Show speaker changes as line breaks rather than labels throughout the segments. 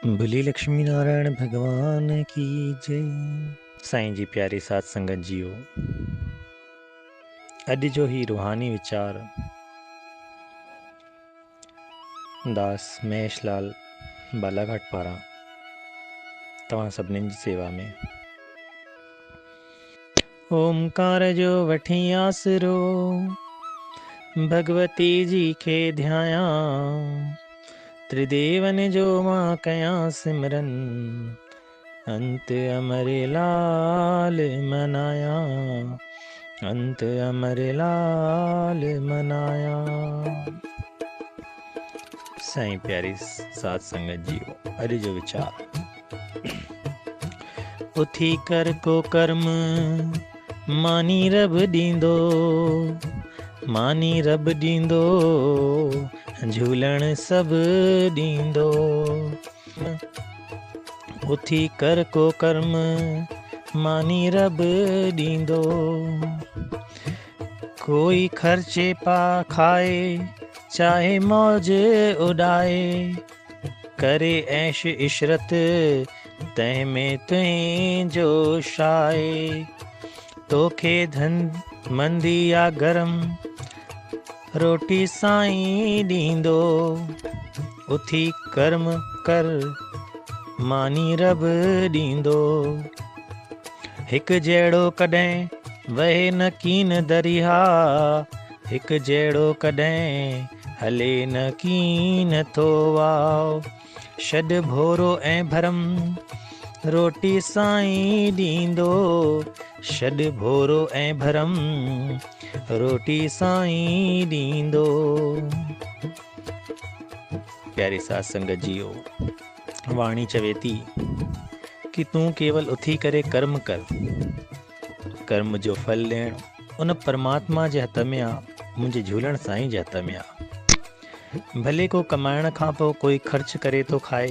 بولي لڪشمي نارائڻ ڀڳوان ڪي جي. سائين جي پياري ساڌ سنگت جيو اڄ جو هي روحاني ويچار داس مهيش لال بالاگهاٽ پاران توهان سڀنين جي سيوا ۾. اومڪار جو وٺي آسرو ڀڳوتي جي کي ڌيايان. تريديون جو مان ڪيان سمرن، انت امر لال منايان، انت امر لال منايان. سائين پياري ساڌ سنگت جيو اڄ جو ويچار اٿي ڪر ڪو ڪرم ماني رب ڏيندو ماني رب ڏيندو جهولڻ سڀ ڏيندو اٿي ڪر ڪو ڪرم ماني رب ڏيندو ڪوئي خرچي پا کائي چاهي موج اڏائي ڪري عيش عشرت تنهن ۾ تنهنجو شاهي توکي ڌن مندي يا گرم روٽي سائين ڏيندو اٿي ڪرم ڪر ماني رب ڏيندو هڪ جهڙو ڪڏهن وهي نه ڪين درياهه هڪ جهڙو ڪڏهن هلي نه ڪين ٿو واء ڇڏ ڀورو ۽ ڀرم، روٽي سائين ڏيندو. ڇڏ ڀورو ۽ ڀرم، روٽي سائين ڏيندو. پياري ساڌ سنگت جيو، واڻي چوي ٿي ڪي تون ڪيول اٿي ڪري ڪرم ڪر. ڪرم جو ڦل ڏيڻ ان پرماتما جي هٿ ۾ آ، منهنجي جهولڻ سائين جي هٿ ۾ آ. ڀلي ڪو ڪمائڻ کان پوء ڪوئي خرچ ڪري ٿو کائي،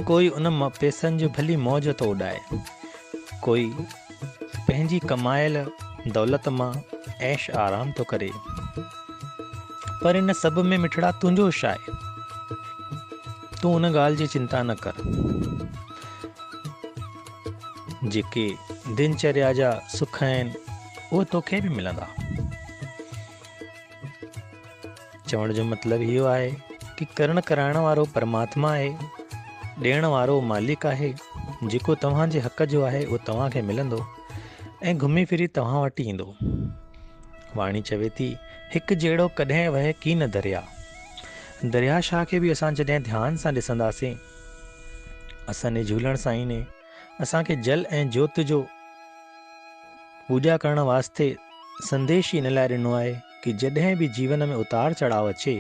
ڪوئي ان پئسن جو ڀلي موج ٿو اڏائي، ڪوئي پنهنجي ڪمايل دولت مان عيش آرام ٿو ڪري، پر ان سڀ ۾ مٺڙا تنهنجو ڇا آهي؟ تون ان ڳالهه جي چنتا نه ڪر. جيڪي دنچريا جا سک آهن، اهي توکي به ملندا. چوڻ جو مطلب اهو آهي ڪي ڪرڻ ڪرائڻ وارو پرماتما آهي، ڏيڻ وارو مالڪ آهي، جيڪو توهان جي حق جو آهي اهو توهان کي ملندو ۽ گهمي ڦري توهان وٽ ايندو. واڻي چوي ٿي، هڪ جهڙو ڪڏهن وهي ڪين درياء. درياء شاهه کي به اسان جڏهن ڌيان سان ڏسنداسين، اسان جي جهولڻ سائين ني اسان کي جل ۽ جوت جو پوڄا ڪرڻ واسطي سنديش ئي ان لاء ڏنو آهي ڪي جڏهن به جيون ۾ اتار چڙهاء اچي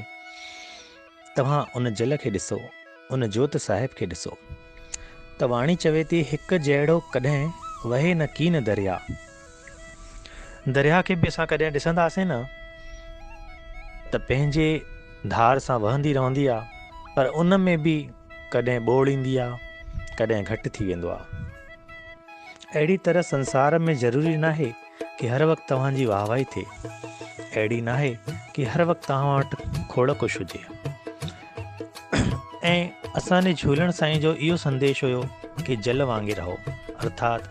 توهان ان جل کي ڏسو، ان جوت صاحب کي ڏسو. ته واڻي چوي ٿي هڪ جهڙو ڪڏهن وهي نه ڪين درياء. درياء کي به اسان ڪڏهن ڏسنداسين نه ته پنهنجي ڌار سان وهندي رهندي آ پر ان ۾ به ڪڏهن ٻوڙ ايندي آ ڪڏهن گهٽ ٿي ويندو آ. اهڙي طرح سنسار ۾ ضروري ناهي ڪي هر وقت توهان جي واهوائي ٿئي. اهڙي ناهي ڪي هر وقت توهان وٽ کوڙ ڪش هجي. ۽ اسان جي جهولڻ سائين جو اهو سنديش هيو ڪي جل وانگي رهو. ارٿات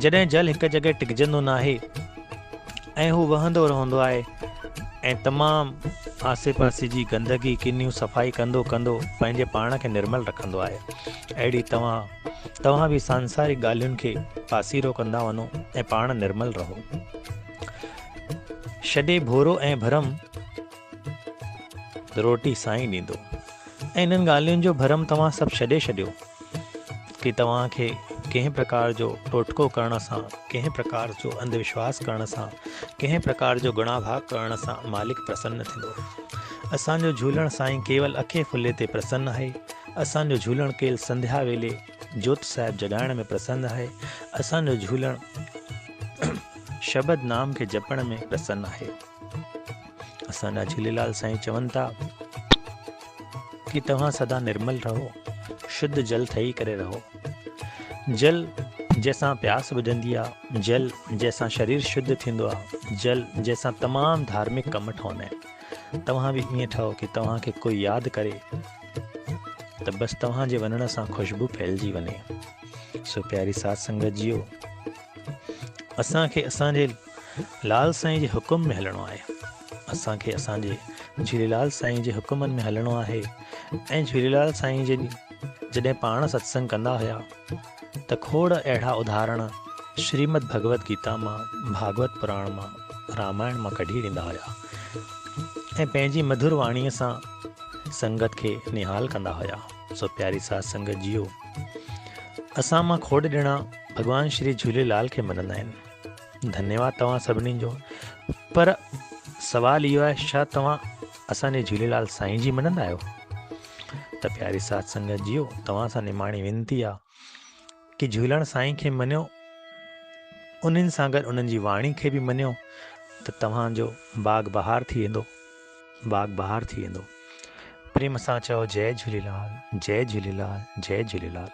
جڏهن جل هڪ جڳهه ٽڪجندو ناهي ۽ هو وهندو رهندو آهي ۽ تمام آسي پاسي جي گندگي ڪنيون صفائي ڪندو ڪندو پنهنجي پاڻ کي نرمل رکندو آهي. اهڙي توهان توهان به سانسارڪ ڳالهين کي پاسيرو ڪندا وڃو ۽ پاڻ نرمل رهو. ڇڏي ڀورو ۽ ڀرم روٽي سائين ڏيندو ۽ انهن ڳالهين جو ڀرم توهان سڀ ڇڏي ڇڏيو ڪي توهان کي ڪنهن پرڪار جو ٽوٽڪو ڪرڻ سان ڪنهن پرڪار جو انڌ وشواس ڪرڻ سان ڪنهن پرڪار جو گڻا ڀاڳ ڪرڻ سان مالڪ پرسن نه ٿيندو. اسان جو جهولڻ سائين ڪيول اکي ڦلي تي پرسن آهي. اسان جو جهولڻ ڪيل سنڌيا ويلي جوت صاحب جڳائڻ ۾ پرسن آهي. اسان جو جهولڻ شبد نام کي جپڻ ۾ پرسن آهي. اسان جا جهوليلال سائين چون ٿا ڪي توهان سدا نرمل رهو، شڌ جل ٺهي ڪري رهو. جل جنهن سان پياس ٻجهندي آ، جل جنهن سان شرير شڌ ٿيندو آ، جل جنهن سان تمام ڌارمڪ ڪم ٺهندا آهن. توهان به ائين ٺهو ڪي توهان کي ڪوئي ياد ڪري. ته بس توهان جي وڃڻ سان خوشبو ڦهلجي وڃي. سو پياري ساڌ سنگت جيو اسان کي اسان جي لال سائين جي حڪم ۾ هلڻو آهي. اسان کي اسان جي جهوليلال سائين جي حڪمن ۾ هلڻو آهي ۽ جهوليلال سائين جن جڏهن پاڻ ستسنگ ڪندا هيا ته کوڙ اهڙا اداهرڻ شريمد ڀڳوت گيتا مان، ڀاڳوت پراڻ مان، رامائڻ مان ڪڍي ڏيندا هيا ۽ پنهنجي مڌر واڻيء سان سنگت کي نهال ڪندا هيا. سو پياري ساڌ سنگت جيو اسان مان کوڙ ڄڻا ڀڳوان شري جهوليلال کي مڃندا آهن. ڌنيواد توهان سڀني جو پر سوال اهو آهي ڇا توهان اسان جي جهوليلال سائين جي مڃندا آهيو؟ ته پياري ساڌ سنگت جيو توهان سان نماڻي وينتي آ ڪي جهولڻ سائين کي مڃو انهن سان گڏ انهن جي واڻي کي به مڃو ته توهان جو باغ بهار ٿي ويندو باغ بهار ٿي ويندو پريم سان چئو جئي جهوليلال جئي جهوليلال جئي جهوليلال.